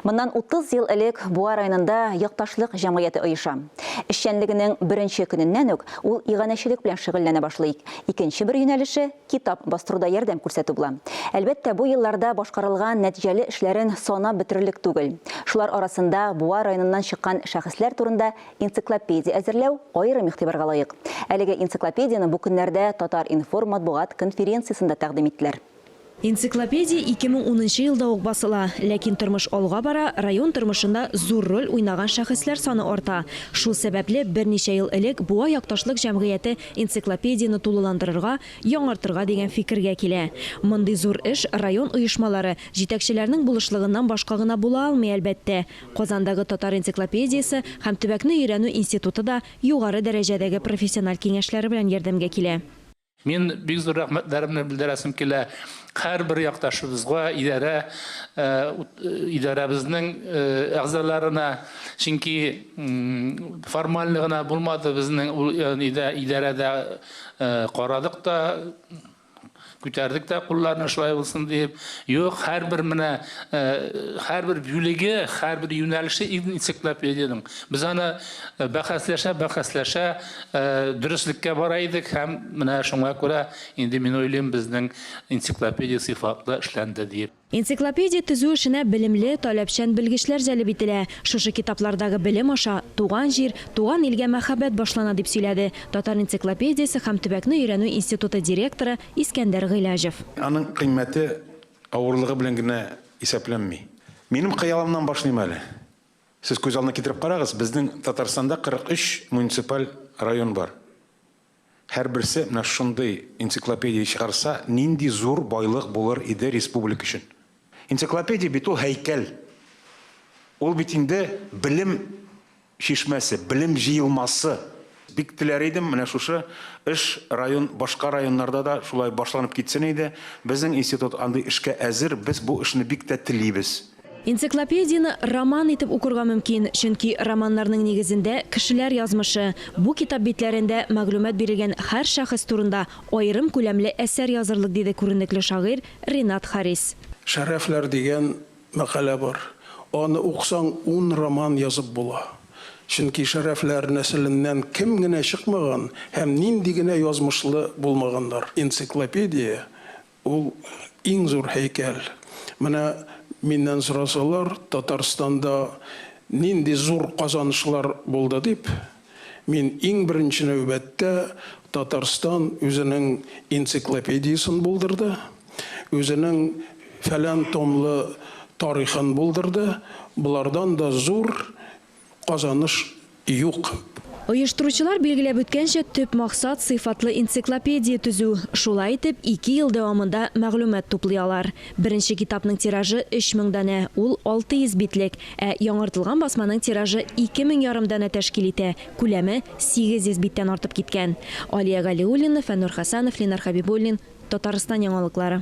Моннан 30 ел элек Буа районында Якташлык җәмгыяте оеша. Эшчәнлегенең беренче көненнән үк ул иганәчелек белән шөгыльләнә башлый. Икенче бер юнәлеше, китап бастыруда ярдәм күрсәтү була. Әлбәттә, бу елларда башкарылган нәтиҗәле эшләрен санап бетерерлек түгел. Шулар арасында Буа районыннан чыккан шәхесләр турында энциклопедия әзерләү аерым игътибарга лаек. Әлеге энциклопедияне бу көннәрдә Татар-информ матбугат конференциясендә тәкъдим иттеләр. Энциклопедия 2010 нчы елда ук басыла. Ләкин тормыш алга бара, район тормышында зур роль уйнаган шәхесләр саны арта. Шул сәбәпле, берничә ел элек Буа якташлык җәмгыяте энциклопедияне тулыландырырга, яңартырга дигән фикергә килә. Мондый зур эш район оешмалары, җитәкчеләрнең булышлыгыннан башка гына була алмый, әлбәттә. Казандагы Татар энциклопедиясе һәм төбәкне өйрәнү институты да югары дәрәҗәдәге профессиональ киңәшләре белән ярдәмгә килә. Мин бик зур рәхмәтләремне белдерәсем килә һәрбер якташыбызга, идарә идарәбезнең әгъзаларына, чөнки формальный гына булмады безнең ул идарәдә карадык та, күтәрдек тә кулларны шулай булсын диеп. Юк, һәрбер менә һәрбер бүлеге, һәрбер юнәлеше энциклопедиянең. Без аны бәхәсләшә-бәхәсләшә Дөреслеккә бара идек һәм менә шуңа күрә инде мин уйлыйм, безнең энциклопедия сыйфатлы эшләнде диеп. Энциклопедия төзү эшенә белемле, таләпчән белгечләр җәлеп ителә. Шушы китаплардагы белем аша туган җир, туган илгә мәхәббәт башлана, дип сөйләде Татар энциклопедиясе һәм төбәкне өйрәнү институты директоры Искәндәр Гыйләҗев. Аның кыйммәте авырлыгы белән генә исәпләнми. Минем хыялымнан башлыйм әле. Сез күз алдына китереп карагыз, безнең Татарстанда 43 муниципаль район бар. Һәрберсе менә шундый энциклопедия чыгарса, нинди зур байлык булыр иде республика өчен. Энциклопедия бит ул һәйкәл. Ул бит инде белем чишмәсе, белем җыелмасы. Бик теләр идем, менә шушы эш район, башка районнарда да шулай башланып китсен иде. Безнең институт андый эшкә әзер, без бу эшне бик тә телибез. Энциклопедияне роман итеп укырга мөмкин, чөнки романнарның нигезендә кешеләр язмышы. Бу китап битләрендә мәгълүмат бирелгән һәр шәхес турында аерым күләмле әсәр язырлык, диде күренекле шагыйрь Ренат Харис. Шәрәфләр дигән мәкалә бар. Аны укысаң, ун роман язып була. Чөнки Шәрәфләр нәселеннән кем генә чыкмаган һәм нинди генә язмышлы булмаганнар. Энциклопедия Ул иң зур һәйкәл. Менә миннән сорасалар, Татарстанда нинди зур казанышлар булды дип, мин иң беренче нәүбәттә Татарстан үзенең энциклопедиясен булдырды, үзенең фәлән томлы тарихын булдырды, болардан да зур Казаныш юк. Оештыручылар билгеләп үткәнчә, төп максат, сыйфатлы энциклопедия төзү. Шулай итеп, ике ел дәвамында мәгълүмат туплый алар. Беренче китапның тиражы 3000 данә, ул 600 битлек, ә яңартылган басманың тиражы 2 мең ярым данә тәшкил итә, күләме 800 биттән артып киткән. Алия Галиуллина, Фәннур Хәсәнов, Ленар Хәбибуллин, Татарстан яңалыклары.